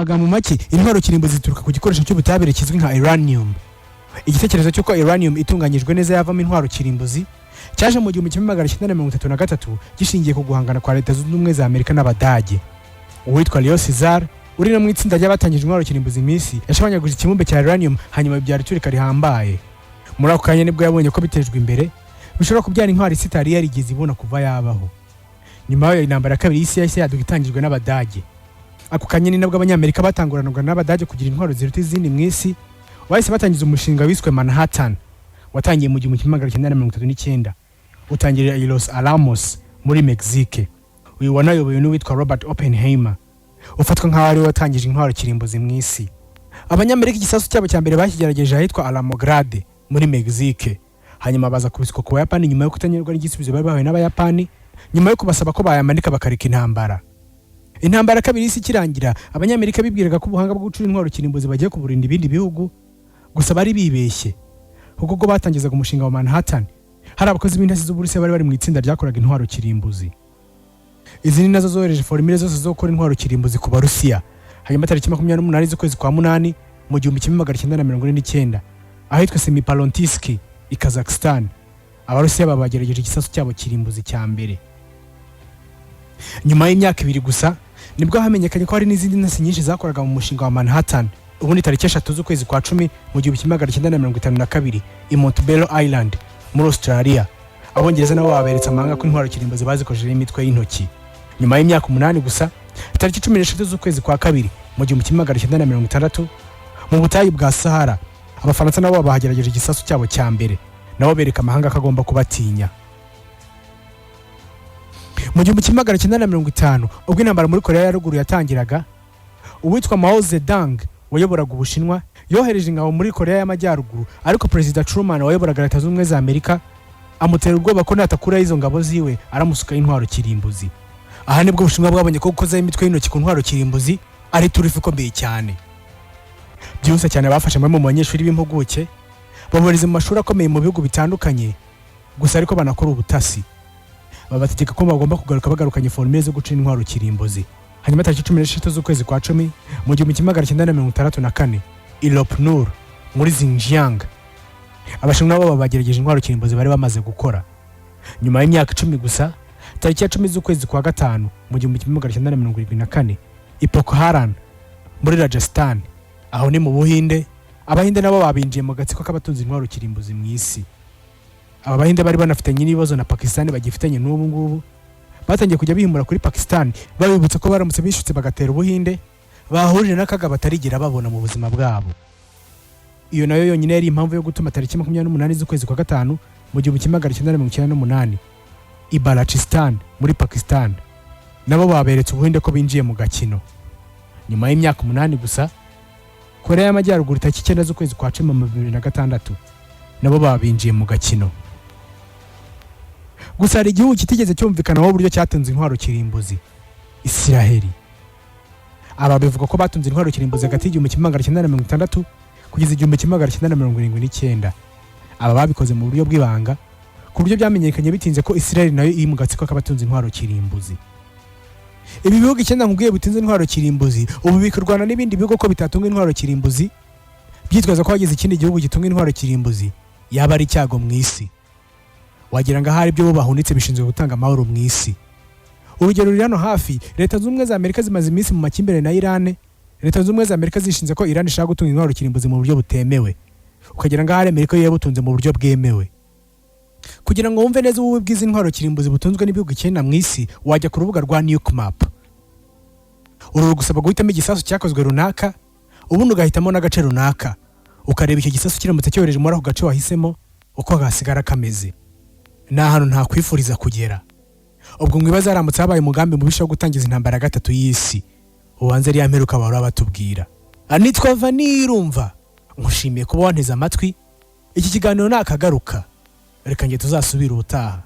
Magambo make, intwaro kirimbuzi zituruka ku gikoresho cy'ubutabire kizwi nka uranium. Igitekerezo cy'uko uranium itunganyijwe neza yavamo intwaro kirimbuzi cyaje mu 1933, gishingiye ku guhangana kwa Leta Zunze Ubumwe za Amerika n'Abadage. Uwitwa Leo Szilard, uri no mu itsinda ry'abatangije intwaro kirimbuzi mu isi, yashwanyaguje ikibumbe cya uranium, hanyuma bibyara iturika rihambaye. Muri ako kanya nibwo yabonye ko bitejwe imbere bishobora kubyara intwaro isi itari yarigeze ibona kuva yabaho. Nyuma yayo, intambara ya kabiri y'isi yahise yaduka, itangijwe n'Abadage. Ako kanya ni nabwo Abanyamerika batanguranwaga n'Abadage kugira intwaro ziruta izindi mu isi. Bahise batangiza umushinga wiswe Manhattan, watangiye mu 1939, utangirira i Los Alamos muri Mexique. Uyu wanayobowe n'uwitwa Robert Oppenheimer, ufatwa nk'aho ariwe watangije intwaro kirimbuzi mu isi. Abanyamerika igisasu cyabo cya mbere bakigerageje ahitwa Alamogordo muri Mexique, hanyuma baza kubiswa ku Bayapani nyuma yo kutanyurwa n'igisubizo bari bahawe n'Abayapani nyuma yo kubasaba ko bayamanika bakareka intambara. Intambara ya kabiri y'isi ikirangira, Abanyamerika bibwiraga ko ubuhanga bwo gucura intwaro kirimbuzi bagiye kuburinda ibindi bihugu. Gusa bari bibeshye, kuko ubwo batangizaga umushinga wa Manhattan, hari abakozi b'intasi z'Uburusiya bari bari mu itsinda ryakoraga intwaro kirimbuzi. Izi ni nazo zohereje formule zose zo gukora intwaro kirimbuzi ku Barusiya. Hanyuma tariki 28 z'ukwezi kwa munani mu 1949, ahitwa Semipalatinsk i Kazakhstan, Abarusiya babagerageje igisasu cyabo kirimbuzi cya mbere. Nyuma y'imyaka 2 gusa nibwo hamenyekanye ko hari n'izindi ntasi nyinshi zakoraga mu mushinga wa Manhattan. Ubundi tariki 3 z'ukwezi kwa cumi mu 1952, i Montebello Island muri Australia, Abongereza nabo baberetse amahanga ko intwaro kirimbuzi bazikojejeho imitwe y'intoki. Nyuma y'imyaka 8 gusa, tariki 13 z'ukwezi kwa kabiri mu 1960, mu butayu bwa Sahara, Abafaransa nabo bahagerageje igisasu cyabo cya mbere, nabo bereka amahanga ko agomba kubatinya. Mu 1950, ubwo intambara muri Korea ya Ruguru yatangiraga, uwitwa Mao Zedong wayoboraga Ubushinwa yohereje ingabo muri Korea y'Amajyaruguru, ariko Perezida Truman wayoboraga Leta Zunze Ubumwe za Amerika amutera ubwoba ko natakuraho izo ngabo ziwe aramusukaho intwaro kirimbuzi. Aha nibwo Ubushinwa bwabonye ko gukozaho imitwe y'intoki ku ntwaro kirimbuzi ari turufu ikomeye cyane. Byihuse cyane bafashe bamwe mu banyeshuri b'impuguke, babohereza mu mashuri akomeye mu bihugu bitandukanye, gusa ariko banakora ubutasi, babategeka ko bagomba kugaruka bagarukanye formule zo guca intwaro kirimbuzi. Hanyuma tariki 16 z'ukwezi kwa cumi mu 1964, i Lop Nur muri Xinjiang, Abashinwa nabo bagerageje intwaro kirimbuzi bari bamaze gukora. Nyuma y'imyaka 10 gusa, tariki ya 10 z'ukwezi kwa gatanu mu 1974, i Pokhran muri Rajasthan, aho ni mu Buhinde, Abahinde nabo babinjiye mu gatsiko k'abatunze intwaro kirimbuzi mu isi. Aba Bahinde bari banafitanye n'ibibazo na Pakistan bagifitanye n'ubu ngubu. Batangiye kujya bihimura kuri Pakistan, babibutsa ko baramutse bishutse bagatera Ubuhinde bahurije n'akaga batarigera babona mu buzima bwabo. Iyo nayo yonyine yari impamvu yo gutuma tariki 28 z'ukwezi kwa gatanu mu 1998, i Balochistan muri Pakistan, nabo baberetse Ubuhinde ko binjiye mu gakino. Nyuma y'imyaka 8 gusa, Korea y'Amajyaruguru, tariki 9 z'ukwezi kwa cumi mu 2006, nabo babinjiye mu gakino. Gusa hari igihugu kitigeze cyumvikanaho uburyo cyatunze intwaro kirimbuzi: Isiraheli. Aba bivuga ko batunze intwaro kirimbuzi hagati y'1960 kugeza 1979. Aba babikoze mu buryo bw'ibanga, ku buryo byamenyekanye bitinze ko Isiraheli nayo iri mu gatsiko k'abatunze intwaro kirimbuzi. Ibi bihugu icyenda nkubwiye bitunze intwaro kirimbuzi ubu bikurwana n'ibindi bihugu ko bitatunga intwaro kirimbuzi, byitwaza ko hagize ikindi gihugu gitunga intwaro kirimbuzi yaba ari icyago mu isi. Wagira ngo ahari ibyo bo bahunitse bishinzwe gutanga amahoro mu isi. Urugero ruri hano hafi: Leta Zunze Ubumwe za Amerika zimaze iminsi mu makimbirane na Irane. Leta Zunze Ubumwe za Amerika zishinze ko Irani ishaka gutunga intwaro kirimbuzi mu buryo butemewe, ukagira ngo ahari Amerika yo yabutunze mu buryo bwemewe. Kugira ngo wumve neza ububi bw'izi ntwaro kirimbuzi butunzwe n'ibihugu icyenda mu isi, wajya ku rubuga rwa Nuke Map. Uru rugusaba guhitamo igisasu cyakozwe runaka, ubundi ugahitamo n'agace runaka, ukareba icyo gisasu kiramutse cyohereje muri ako gace wahisemo uko gasigara kameze. Ni ahantu ntakwifuriza kugera. Ubwo mwibaza haramutse habaye umugambi mubisha wo gutangiza intambara ya gatatu y'isi, ubanze ariya mperuka bahora batubwira. Nitwa Vanirumva, nkushimiye kuba wanteze amatwi. Iki kiganiro ni akagaruka, reka njye tuzasubira ubutaha.